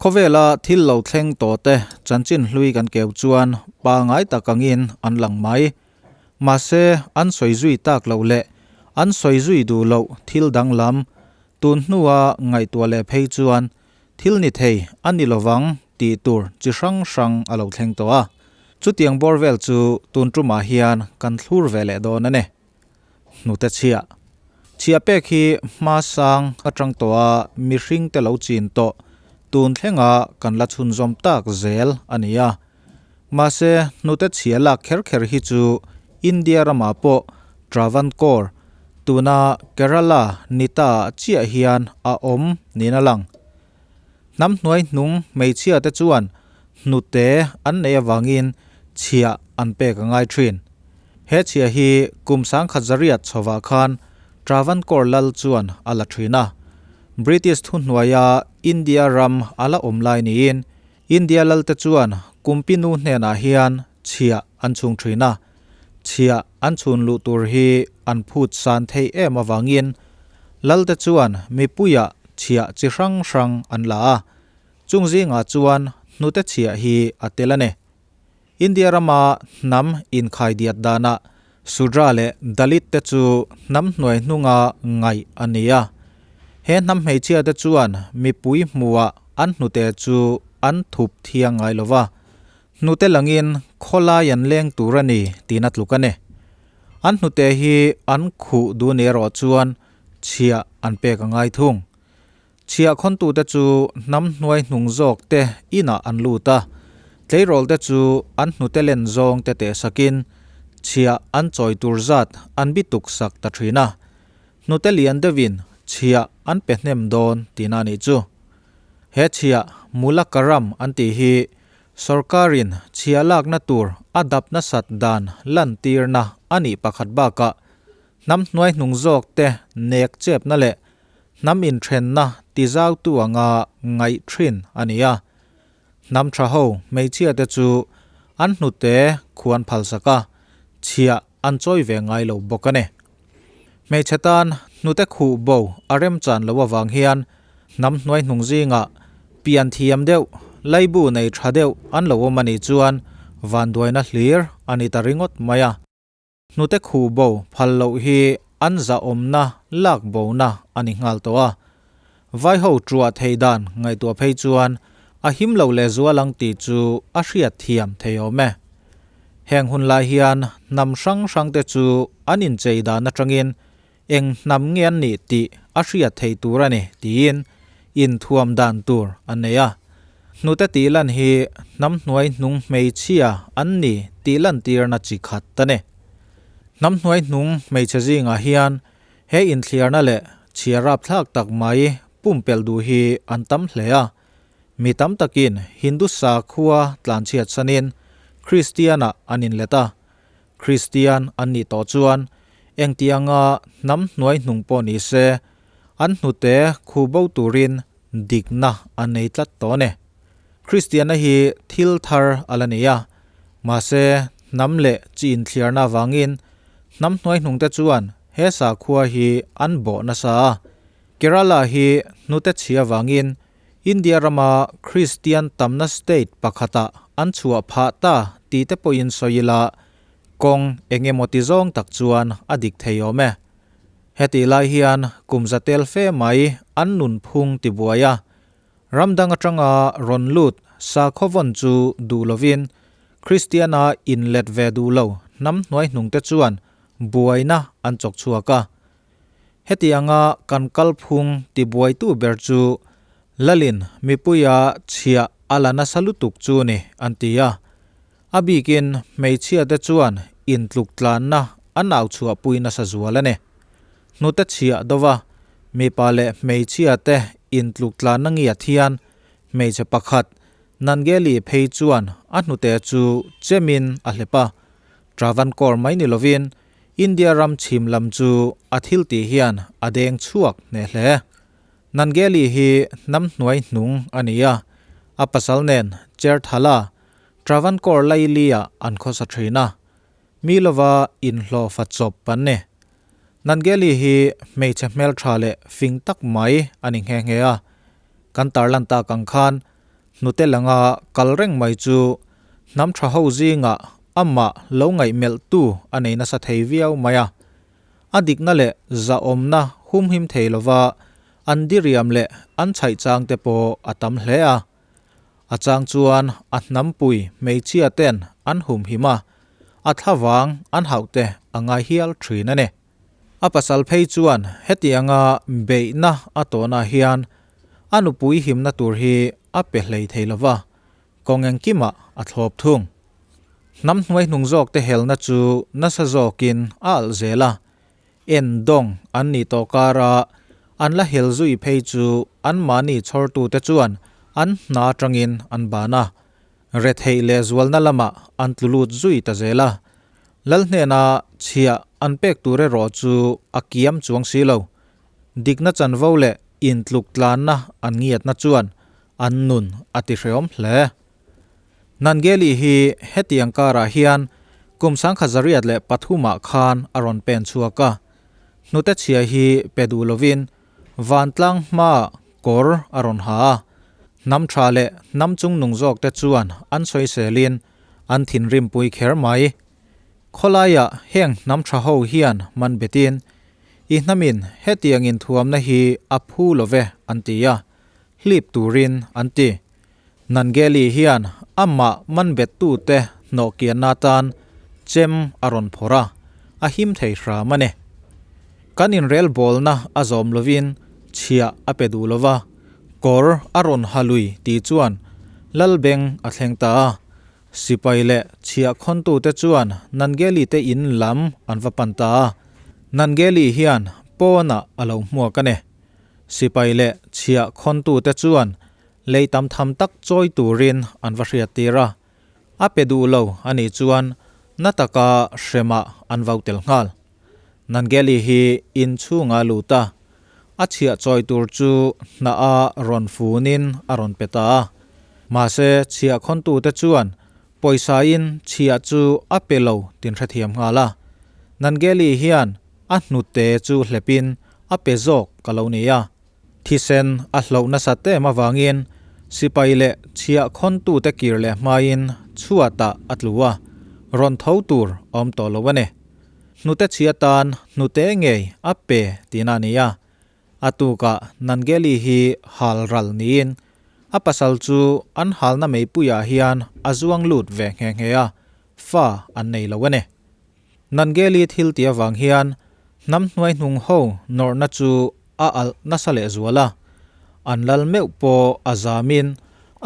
Khawvela thil lo thleng tawh te chanchin hlui kan keu chuan pangai tak angin an lang mai. Mahse, an sawi zui tak loh leh an sawi zui duh loh thil danglam tun hnua ngaihtuah leh phei chuan thil ni thei a ni lovang tih tur chi hrang hrang a lo thleng tawh a. Chutiang bawr vel chu tun tumah hian kan thlur ve leh dawn a ni. Hnute chhiah. Chhiah pek hi hma sang atang tawh a mihring te lo chin tawh tun thlenga kan la chhunzawm tak zel a ni a. Mahse hnute chhiah lak kher kher hi chu India ramah pawh Travancore, tuna Kerala ni ta chiah hian a awm niin a lang. Hnam hnuai hnung hmeichhia te chuan hnute an neih avangin chhiah an pek a ngai thin. He chhiah hi kum sangkhat zariat chhovah khan Travancore lal chuan a la thin a. British thuhnuaia India ram a la awm lai niin India lalte chuan Kumpinu hnenah hian chhiah an chhung thin a. Chhiah an chhun luh tur hi an phut san theih em avangin lalte chuan mipuiah chhiah chi hrang hrang an la a, chung zingah chuan hnute chhiah hi a tel a ni. India rama hnam inkhaidiat danah Sudra leh Dalit te chu hnam hnuai hnunga ngaih a ni a. He hnam hmeichhia te chuan mipui hmuhah an hnute chu an thup thiang ngai lo va, Hnute langin khawlai an leng tur a ni tiin a tluk a ni. An hnute hi an khuh duh ni erawh chuan chhiah an pek a ngai thung. Chhiah khawntute chu hnam hnuai hnung zawk te inah an lut a, tleirawl te chu an hnute len zawng te tehsakin chhiah an chawi tur zat an bituk sak ta thin a. Hnute lian deuhin chhiah an pe hnem dawn tihna a nih chu. He chhiah Mulakaram an tih hi Sorkarin chhia lakna tur a dap nasat dan lantirna a nih pakhat bakah hnam hnuai hnung zawk te nek chepna leh hnam inthenna tizautu anga ngaih thin a ni a. Hnam tha ho hmeichhia te chu an hnute khuan phalsak a, chhia an chawi ve ngai lo bawk a ni. Hmeichhe tan hnute khuh bo a remchan loh avang hian hnam hnuai hnung zingah pian thiam deuh, laibu nei tha deuh an lo awm a nih chuan vanduaina hlir a ni ta ringawt mai a. Hnute khuh bo phal loh hi an zahawmna lak bona a ni nghal tawh a. Vaiho truah thei dan ngaihtuah phei chuan a him lo leh zual ang tih chu a hriat thiam thei awm e. Heng hun lai hian hnam hrang hrang te chu an inchei dan atangin eng hnam nge an nih tih a hriat thei tur a ni tiin inthuam dan tur an nei a. Hnute tih lan hi hnam hnuai hnung hmeichhia an ni tih lantirna chi khat a ni. Hnam hnuai hnung hmeichhe zingah hian He inthliarna leh chhia rapthlak tak mai pumpelh duh hi an tam hle a. Mi tam takin Hindu sakhua tlanchhiat sanin Kristianah an inlet a. Kristian an nih tawh chuan engtianga hnam hnuai hnung pawh ni se, an hnute khu bo turin dikna an nei tlat tawh a ni. Kristianna hi thil thar a la ni a, mahse hnam leh chi inthliarna avangin hnam hnuai hnungte chuan he sakhua hi an bawh nasa a. Kerala hi hnute chhia avangin India rama Kristian tamna state pakhatah an chhuah phah ta tih te pawhin sawi ila kawng eng emaw ti zawng tak chuan a dik thei awm e. Hetih lai hian kum za tel fe mai an nunphung tibuai a, Ram dang atanga rawn lut sakhaw vawn chu duh lovin Kristiana inlet ve duh lo hnam hnuai hnungte chuan buaina an chawk chhuak a. Hetianga kan kalphung tibuaitu ber chu Lalin mipuia chhiah a la nasa lutuk chu ni an ti a. A bikin hmeichhiate chuan intluk tlanna an au chhuahpui nasa zual a ni. Hnute chhiah dova mipa leh hmeichhiate intluk tlanna ngiat hian hmeichhe pakhat Nangeli phei chuan a hnute chu chemin a hlep a. Travancore mai ni lovin India ram chhim lam chu a thil tih hian a deng chhuak hneh hle. Nangeli hi hnam hnuai hnung a ni a, a pasal nen Cherthala, Travancore Laili-ah an khawsa thin a. Mi lova inhlawhfa chawp an ni. Nangeli hi hmeichhe hmeltha leh fing tak mai a ni nghe nghe a. Kan tarlan tak ang khan. Hnute langa kal reng mai chu hnam tha ho zingah amah lo ngaihmelhtu a nei nasa thei viau mai a. A dikna leh zahawmna humhim thei lova an diriam leh an chhaih chang te pawh a tam hle a. A chang chuan a hnampui hmeichhia ten an humhim a, a thlavang an hauh te a ngai hial thin a ni. A pasal phei chuan hetianga beihna a tawnah hian a nupui himna tur hi a pe hlei thei lova, kawng engkimah a thlawp thung. Hnam hnuai hnung zawkte helna chu nasa zawkin a alh zel a, en dawng an nih tawh kara an la hel zui phei chu anmahni chhawrtute chuan an hna atangin an ban a, retheih leh zualna lamah an tlu lut zui ta zel a. Lal hnena chhiah an pek tur erawh chu a kiam chuang si lo. Dikna chanvo leh intluk tlanna an ngiatna chuan an nun a ti hrehawm hle. Nangeli hi hetiang karah hian kum 1903 ah khan a rawn pen chhuak a, hnute chhia hi pe duh lovin vantlang hmaah kawr a rawn ha a, hnam tha leh hnam chungnung zawkte chuan an sawiselin an thinrimpui kher mai. Khawlaiah heng hnam tha ho hian man betin, I hnamin hetiang inthuamna hi a phu lo ve an ti a, hlip turin an ti. Nangeli hian amah man bettute hnawh kianna atan chem a rawn phawrh a, a him thei hram a ni. Kan inrelbawlna a zawm lovin chhiah a pe duh lo va, kawr a rawn ha lui tih chuan Lalbeng a thleng ta a. Sipai leh chhiah khawntute chuan Nangeli te in lam an va pan ta a, Nangeli hian pawnah a lo hmuak a ni. Sipai leh chhiah khawntute chuan lei tam tham tak chawi turin an va hriat tir a, a pe duh lo a nih chuan na taka hremah an vau tel nghal. Nangeli hi in chhunga lut a, a chhiah chawi tur chu hnah a rawn funin a rawn pe ta a. Mahse, chhiah khawntute chuan pawisain chhiah chu a pe lo tin hrethiam nghal a. Nangeli hian a hnute chu hlepin a pe zawk ka lo ni a. Thisen a hloh nasat em avangin sipai leh chhiah khawntute kir leh hmain chhuatah a tlu a, rawn tho tur a awm tawh lo a ni. Hnute chhia tan hnute ngei a pe tihna a ni a. A tukah Nangeli hi hal ral niin a pasal chu an halna meipuiah hian a zuang lut ve nghe nghe a, fa an nei lo a ni. Nangeli thil tih avang hian hnam hnuaihnung ho nawrhna chu a alh nasa leh zual a, an lal meuh pawh a zamin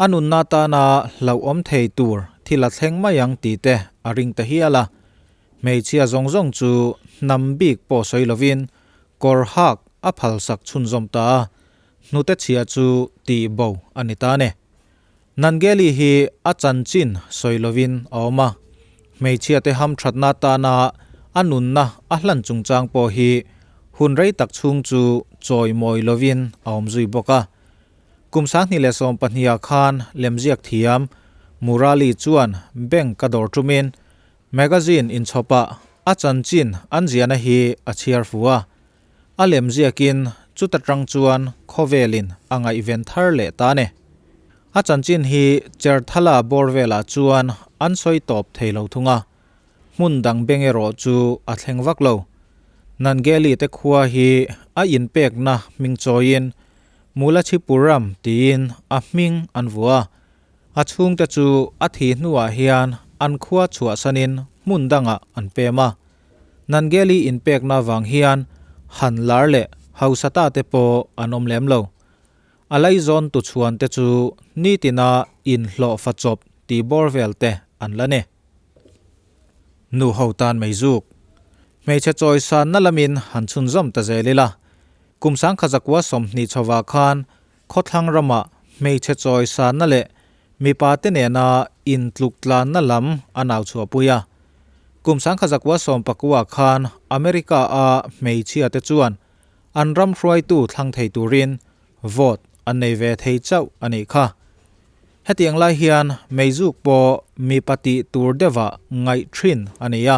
a nunna tana hlauhawm thei tur thil a thleng mai ang tih te a ring ta hial a. Hmeichhia zawng zawng chu hnam bik pawh sawi lovin kawr hak a phalsak chhunzawm ta a, hnute chhia chu tih bo a ni ta a ni. Nangeli hi a chanchin sawi lovin a awm a, hmeichhiate hamthatna atana a nunna a hlan chungchang pawh hi hun rei tak chhung chu chawimawi lovin a awm zui bawk a. Kum 2012 ah khan lemziak thiam Murali chuan bank a dawr tumin magazine inchhawpah a chanchin an ziahna hi a chhiar fu a, A lemziakin chuta tang chuan khawvelin a ngaihven thar leh ta a ni. A chanchin hi Cherthala bawr velah chuan an sawi tawp thei lo thung a, hmun dang beng erawh chu a thleng vak lo. Nangeli te khua hi a inpekna hming chawiin Mulachipuram tiin a hming an vuah a, a chhungte chu a thih hnuah hian an khua chhuahsanin hmun dangah an pem a. Nangeli inpekna vang hian han lar leh hausa ta te pawh an awm lem lo. A laizawn tu chhuan te chu nitina inhlawh fa chawp tih bawr vel te an la ni. Nu ho tan mei zuk. Hmeichhe chawi sanna lamin han chhunzawm ta zel ila. Kum 1920 chhovah khan khawthlang ramah hmeichhe chawi sanna leh mipa te nena intluk tlanna lam a nau chhuahpui a. Kum 1919 khan America a hmeichhia te chuan an ram hruaitu thlang thei turin vote an nei ve thei chauh a nih kha. Hetiang lai hian meizuk pawh mipa tih tur deuhah ngaih thin a ni a.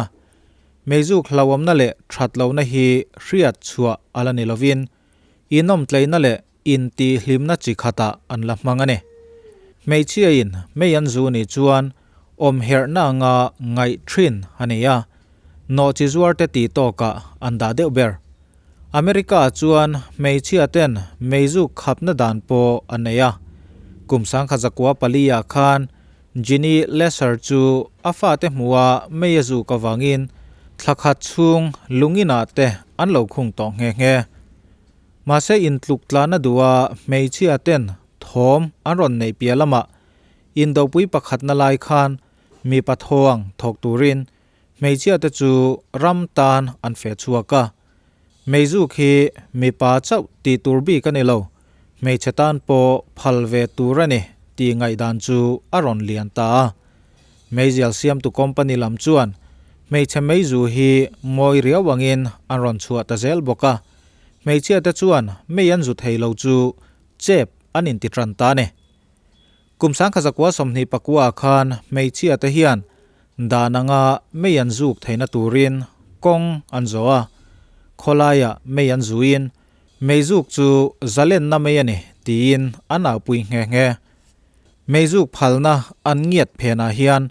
Meizuk hlauhawmna leh that lohna hi hriat chhuah a la ni lovin inawmtleina leh intihhlimna chi khatah an la hmang a ni. Hmeichhiain mei an zu nih chuan awm herhna anga ngaih thin a ni a, nawhchi zuarte tih tawkah an dah deuh ber. America-ah chuan hmeichhia ten meizuk khapna dan pawh an nei a. Kum 1904 ah khan Ginny Lesser chu a fate hmuha mei a zuk avangin thla khat chhung lunginah te an lo khung tawh nghe nghe. Mahse intluk tlana duha hmeichhia ten thawm an rawn neih piah lamah indopui pakhatna lai khan mipa thawng thawk turin hmeichhia te chu ram tan an feh chhuak a. Meizuk hi mipa chauh tih tur bik a ni lo, hmeichhe tan pawh phal ve tur a ni tih ngaihdan chu a rawn lian ta a. Meizial siamtu company lam chuan hmeichhe meizu hi mawi riau angin an rawn chhuah ta zel bawk a. Hmeichhia te chuan mei an zu thei lo chu chep an inti tan ta a ni. Kum 1929 ah khan hmeichhia te hian dan anga mei an zuk theihna turin kawng an zawh a, khawlaiah mei an zuin meizuk chu zalenna mei a ni tiin an aupui nghe nghe. Meizuk phalna an ngiat phenah hian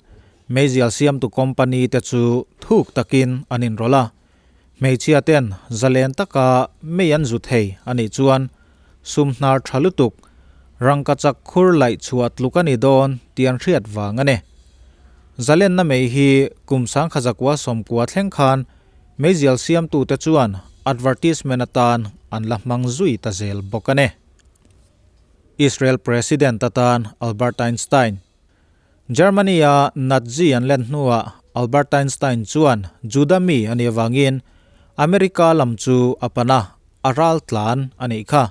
meizial siamtu company te chu thuk takin an inrawlh a, Hmeichhia ten zalen taka mei an zu thei a nih chuan sum hnar tha lutuk, rangkachak khur laih chhuah tluk a ni dawn tih an hriat vang a ni. Zalenna mei hi kum 1990 thleng khan meizial siamtute chuan advertisement atan an la hmang zui ta zel bawk a ni. Israel President atan Albert Einstein. Germany-a Nazi an len hnuah Albert Einstein chuan Juda mi a nih avangin America lam chu a pan a, a ral tlan a nih kha.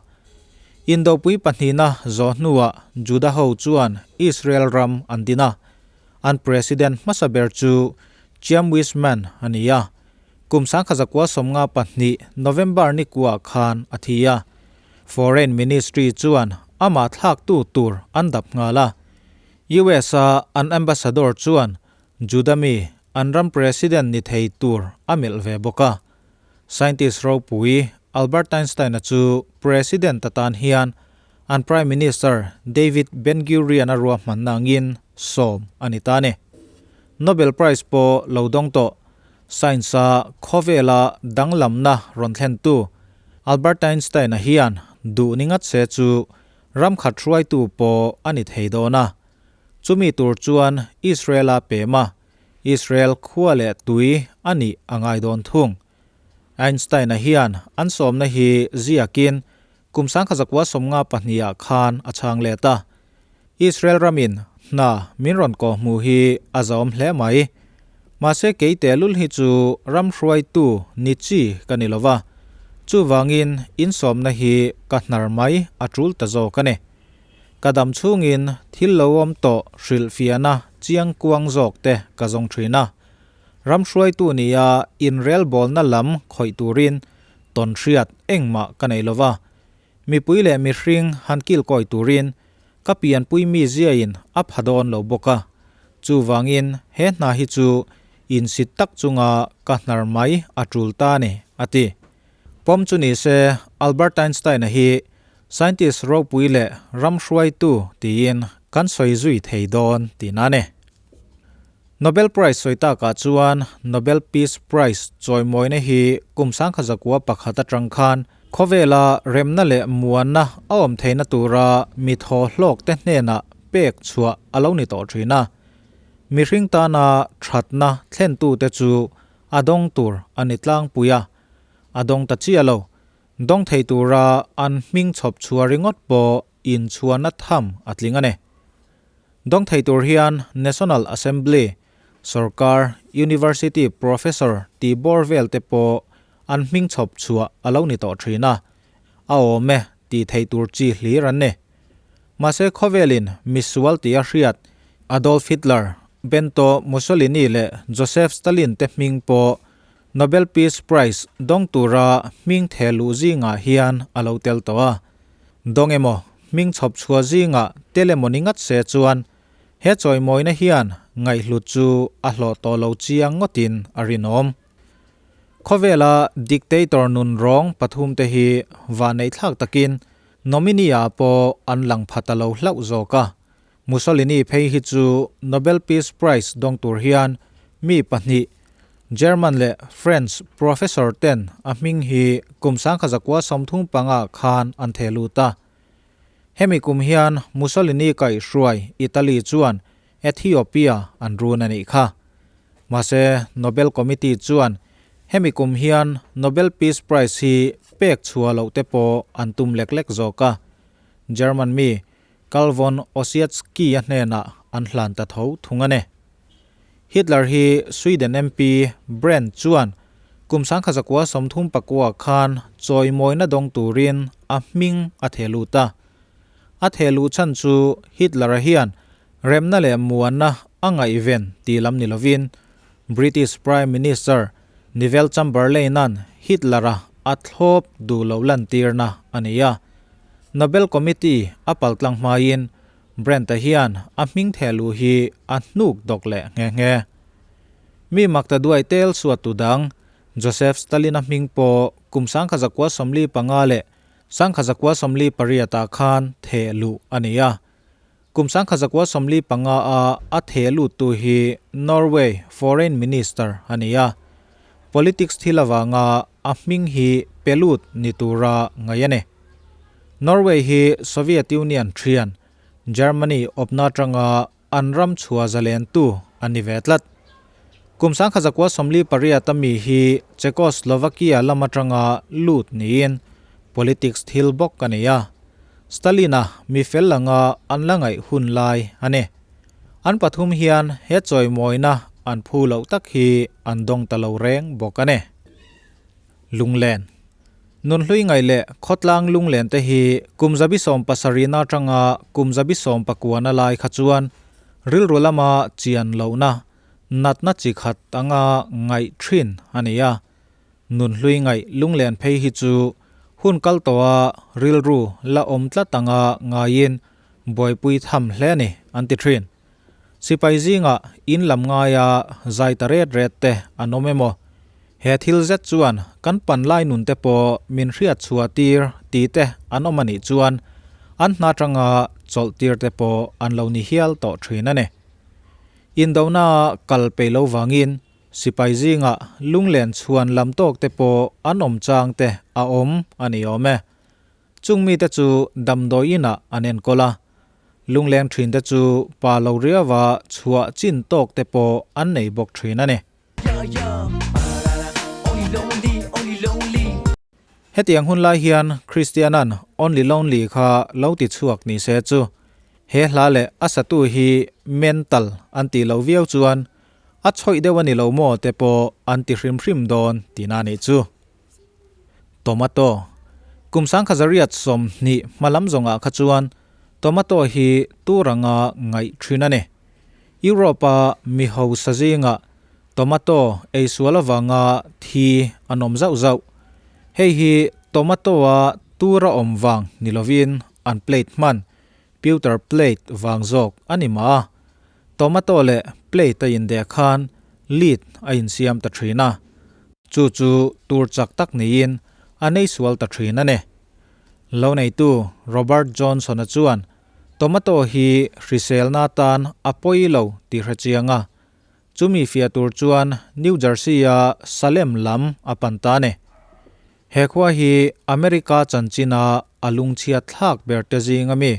Indopui pahnihna zawh hnuah Juda ho chuan Israel ram an din a, an president hmasa ber chu Chaim Weizmann a ni a, kum 1952 November ni kuah khan a thi a. Foreign Ministry chuan amah thlaktu tur an dap nghal a. US-a an ambassador chuan Juda mi an ram president ni thei tur a melh ve bawk a. Scientist ropui Albert Einstein-a chu president atan hian an Prime Minister David Ben-Gurion-a ruahmanna angin sawm a ni ta a ni. Nobel Prize pawh lo dawng tawh Science-a khawvela danglamna rawn thlentu Albert Einstein-a hian duh ni ngat se chu Ram khat hruaitu pawh a ni thei dawn a. Chumi tur chuan Israel-a pem a, Israel khua leh tui a nih a ngai dawn thung. Einstein-a hian an sawmna hi ziakin kum 1952 ah khan a chhang let a. Israel ramin hna min rawn kawh hmuh hi a zahawm hle mai. Mahse kei tehlul hi chu ram hruaitu ni chi ka ni lo va, chuvangin insawmna hi ka hnar mai a tul ta zawk a ni. Ka dam chhungin thil lo awm tawh hrilhfiahna chiang kuang zawk te ka zawng thin a. Ram hruaitu nia inrelbawlna lam khawih turin tawnhriat engmah ka nei lo va, Mipui leh mihring han kilkawi turin ka pianpui mi ziain a pha dawn lo bawk a, chuvangin he hna hi chu insit tak chunga ka hnar mai a tul ta a ni, a ti. Pawm chu ni se Albert Einstein-a hi scientist ropui leh ram hruaitu tiin kan sawi zui thei dawn tihna a ni. Nobel Prize sawi takah chuan Nobel Peace Prize chawimawina hi kum 1901 atang khan khawvela remna leh muanna a awm theihna tura mi thaw hlawk te hnenah pek chhuah a lo ni tawh thin a. Mihring tana thatna thlentute chu a dawng tur a ni tlangpui a, a dawng ta chiah lo. Dawng thei tura an hming chhawp chhuah ringawt pawh inchhuahna tham a tling a ni. Dawng thei tur hian National Assembly, sorkar, University Professor tih bawr vel te pawh an hming chhawp chhuah a lo ni tawh thin a, a awm e tih theih tur chi hlir an ni. Mahse khawvelin misual tih a hriat Adolf Hitler, Benito Mussolini leh Joseph Stalin te hming pawh Nobel Peace Prize dawng tura hming theh luh zingah hian a lo tel tawh a. Dawng emaw, hming chhawp chhuah zingah tel emaw ni ngat se chuan he chawimawina hian ngaihhlut chu a hlawh tawh lo chiang ngawtin a rinawm. Khawvela dictator nun rawng pathumte hi vahneih thlak takin nominee-ah pawh an lang pha ta lo hlauh zawk a. Mussolini phei hi chu Nobel Peace Prize dawng tur hian mi pahnih, German leh French professor ten a hming hi kum 1935 khan an theh lut a. Hemi kum hian Mussolini kaihhruai Italy chuan Ethiopia an run a nih kha. Mahse, Nobel Committee chuan hemi kum hian Nobel Peace Prize hi pek chhuah loh te pawh an tum lek lek zawk a. German mi Carl von Ossietzky-a hnenah an hlan ta tho thung a ni. Hitler hi Sweden MP Brandt chuan kum 1939 khan chawimawina dawng turin a hming a theh lut a. A theh luh chhan chu Hitler-a hian remna leh muanna a ngaihven tih lam ni lovin British Prime Minister Neville Chamberlain-a'n Hitler-a a thlawp duh loh lantirna a ni a. Nobel Committee a paltlang hmain Brandt-a hian a hming theh luh hi a hnuk dawk leh nghe nghe. Mi makta duai tel suat tu dang Joseph Stalin-a hming pawh kum 1945 leh 1948 ah khan theh luh a ni a. Kum 1945 a a theh luttu hi Norway Foreign Minister a ni a, politics thil avanga a hming hi pe lut ni tura ngaih a ni. Norway hi Soviet Union thian, Germany awpna atanga an ram chhuah zalentu a ni ve tlat. Kum 1948 a mi hi Czechoslovakia lam atanga lut niin politics thil bawk a ni a. Stalin-a mi fel anga an la ngaih hun lai a ni. An pathum hian he chawimawina an phu loh tak hi an dawng ta lo reng bawk a ni. Lunglen. Nunhlui ngaih leh khawtlang lunglen te hi kum zabi sawm pasarihna atanga kum zabi sawm pakuana lai kha chuan rilru lama chian lohna natna chi khat anga ngaih thin a ni a. Nunhlui ngaih lunglen phei hi chu hun kal tawha rilru la awm tlat anga ngaiin buaipui tham hle a ni an ti thin. Sipai zingah in lam ngaia zai ta ret ret te an awm emaw? He thil zet chuan kan pan lai nun te pawh min hriat chhuah tir tih te an awm a nih chuan an hna tanga chawlh tir te pawh an lo ni hial tawh thin a ni. Indona kal peih lo vangin sipai zingah lunglen chhuan lam tawk te pawh an awm chang te a awm a ni awm e. Chung mite chu damdawi inah an enkawl a, Lungleng thin te chu pa lo riauva chhuah chin tawk te pawh an nei bawk thin a ni. Hetiang hun lai hian Christian-a'n Only Lonely kha lo ti chhuak ni se chu he hla leh a satu hi mental an tih loh viau chuan a chhawih deuh a ni lo maw te pawh an ti hrim hrim dawn tihna a nih chu. Tomato. Kum 1920 hma lam zawngah kha chuan tomato hi tur anga ngaih thin a ni. Europe-a mi hausa zingah tomato ei sual avanga thi an awm zauh zauh. Hei hi tomato-a tur a awm vang ni lovin an plate hman, pewter plate, vang zawk a ni mah a. Tomato leh plate a indeh khan lead a insiam ta thin a, chu chu tur chak tak niin a nei sual ta thin a ni. Lo neitu Robert Johnson-a chuan tomato hi hriselna atan a pawi lo tih hre chiang a, chumi fiah tur chuan New Jersey-a Salem lam a pan ta a ni. He khua hi America chanchina a lungchhiat thlak ber te zing a mi.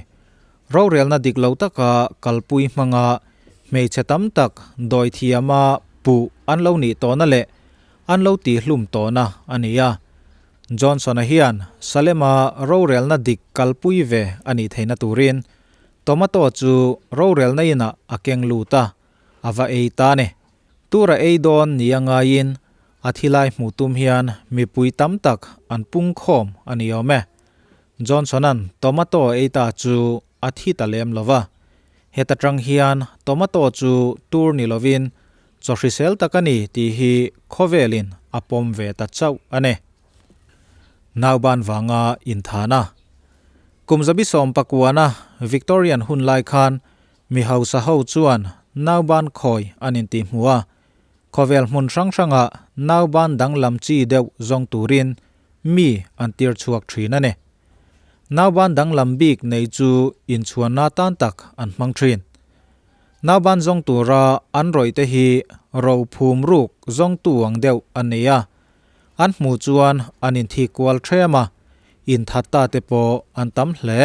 Rorelna dik lo taka kalpui hmanga hmeichhe tam tak dawi thiama puh an lo nih tawhna leh an lo tihhlum tawhna a ni a. Johnson-a hian Salem-a rorelna dik kalpui ve a nih theihna turin tomato chu rorelna inah a keng lut a, a va ei ta a ni. Tura ei dawn ni a ngaiin a thilai hmuh tum hian mipui tam tak an pung khawm a ni awm e. Johnson-a'n tomato ei ta chu a thi ta lem lo va. Heta tang hian tomato chu tur ni lovin chaw hrisel tak a ni tih hi khawvelin a pawm ve ta chauh a ni. Nauban vanga inthana. Kum zabi sawm pakuana Victorian hun lai khan Mi hausa ho chuan nauban khawi an intih hmu a, khawvel hmun hrang hrangah nauban danglam chi deuh zawng turin mi an tir chhuak thin a ni. Nauban danglam bik nei chu inchhuanna tan tak an hmang thin. Nauban zawng tura an rawih te hi ro phum ruk zawngtu ang deuh an nei a, an hmuh chuan an inthik kual ṭhem a, inthat ta te pawh an tam hle.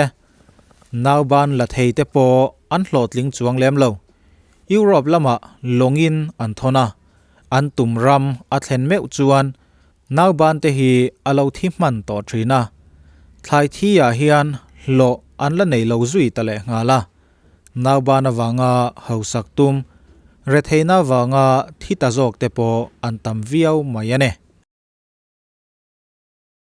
Nauban la thei te pawh an hlawhtling chuang lem lo. Europe lamah lawngin an thawn a, an tum ram a thlen meuh chuan Nauban te hi a lo thi hman tawh thin a, thlai thi ah hian hlawh an la nei lo zui ta leh nghal a. Nauban avanga hausak tum, retheihna avanga thi ta zawk te pawh an tam viau mai a ni.